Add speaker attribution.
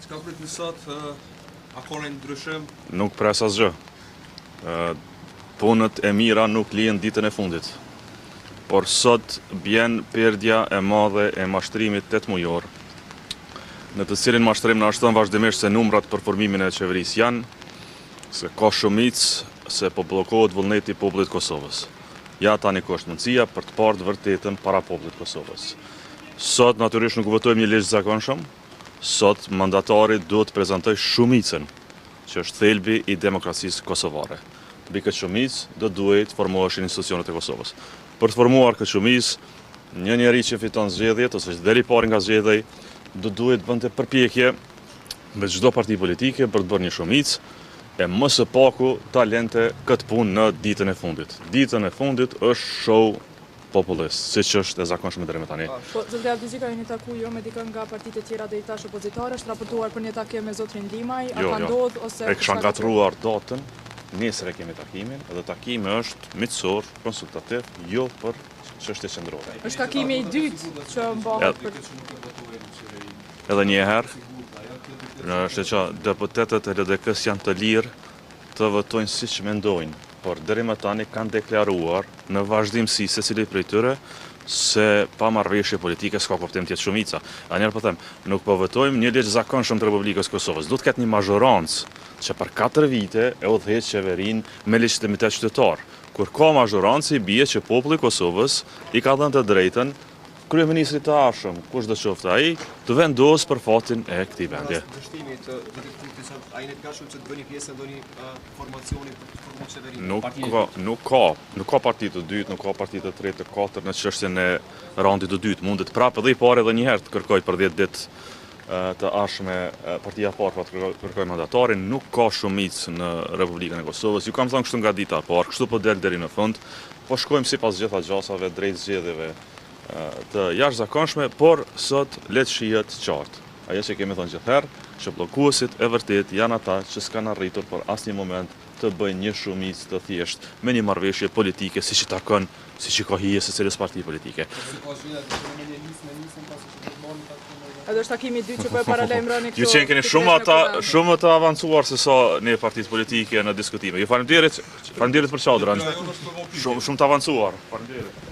Speaker 1: Çka pritni sot, a ka ndonjë ndryshim?
Speaker 2: Nuk pres asgjë. Punët e mira nuk lihen ditën e fundit. Por sot bjen perdja e madhe e mashtrimit tetëmujor, në të cilin mashtrim na është thënë vazhdimisht se numrat për formimin e qeverisë janë, se ka shumicë, se po bllokohet vullneti i popullit të Kosovës. Ja tani ku është mundësia për të parë të vërtetën para popullit të Kosovës. Sot natyrisht nuk votojmë një ligj të zakonshëm, Sot mandatari duhet të prezantojë shumicën, që është thelbi i demokracisë kosovare. Mbi këtë shumicë do duhej të formoheshin institucionet e Kosovës. Për të formuar këtë shumicë, një njeri që fiton zgjedhjet ose që del i pari nga zgjedhjet, do duhej të bënte përpjekje me çdo parti politike për të bërë një shumicë e më së paku ta lente këtë punë në ditën e fundit. Ditën e fundit është show populist, siç është e zakonshme deri më tani.
Speaker 3: Po, zotëri Abdixhiku, a jeni taku ju me dikën nga partitë e tjera deri tash opozitare, është raportuar për një takim me zotërin Limaj, a
Speaker 2: jo,
Speaker 3: ka
Speaker 2: jo.
Speaker 3: ndodhë ose
Speaker 2: E kisha ngatërruar datën, nesër e kemi takimin dhe takimi është miqësor, konsultativ, jo për çështje
Speaker 3: qendrore. Është takimi i dytë që mbahet për
Speaker 2: Edhe një herë, është që deputetët e LDK-së janë të lirë të votojnë siç mendojnë, por deri më tani kanë deklaruar në vazhdimësi secili prej tyre se pa marrëveshje politike s'ka kuptim të jetë shumica. Edhe njëherë po them, nuk po votojmë një ligj të zakonshëm të Republikës së Kosovës. Duhet të ketë një mazhorancë që për katër vite e udhëheq qeverinë me legjitimitet qytetar. Kur ka mazhorancë i bie që populli i Kosovës i ka dhënë të drejtën Kryeministrit të ardhshëm, kushdo qoftë ai, të vendosë për fatin e këtij
Speaker 1: vendi. Në rast dështimi të vitit të sot, a jeni të gatshëm që të bëni pjesë e ndonjë formacioni për të formuar qeverinë?
Speaker 2: Nuk ka, nuk ka, nuk ka parti të dytë, nuk ka parti të tretë, të katërt në çështjen e randit të dytë. Mundet prapë edhe i pari edhe një herë të kërkojë për 10 ditë të ardhshme partia e parë pra të kërkojë mandatarin, nuk ka shumicë në Republikën e Kosovës. Ju kam thënë kështu nga dita e parë, kështu po del deri në fund. Po shkojmë sipas gjitha gjasave drejt zgjedhjeve të jashtëzakonshme, por sot le të shihet qartë. Ajo që kemi thënë gjithherë, që bllokuesit e vërtetë janë ata që s'kanë arritur për asnjë moment të bëjnë një shumicë të thjeshtë me një marrëveshje politike siç i takon, siç i ka hije secilës parti
Speaker 3: politike. Edhe është takimi i dytë që po e paralajmëroni
Speaker 2: këtu. Ju qenkeni shumë ata, shumë më të avancuar se sa ne partitë politike në diskutime. Ju faleminderit, faleminderit për çadrën. Shumë shumë të avancuar. Faleminderit.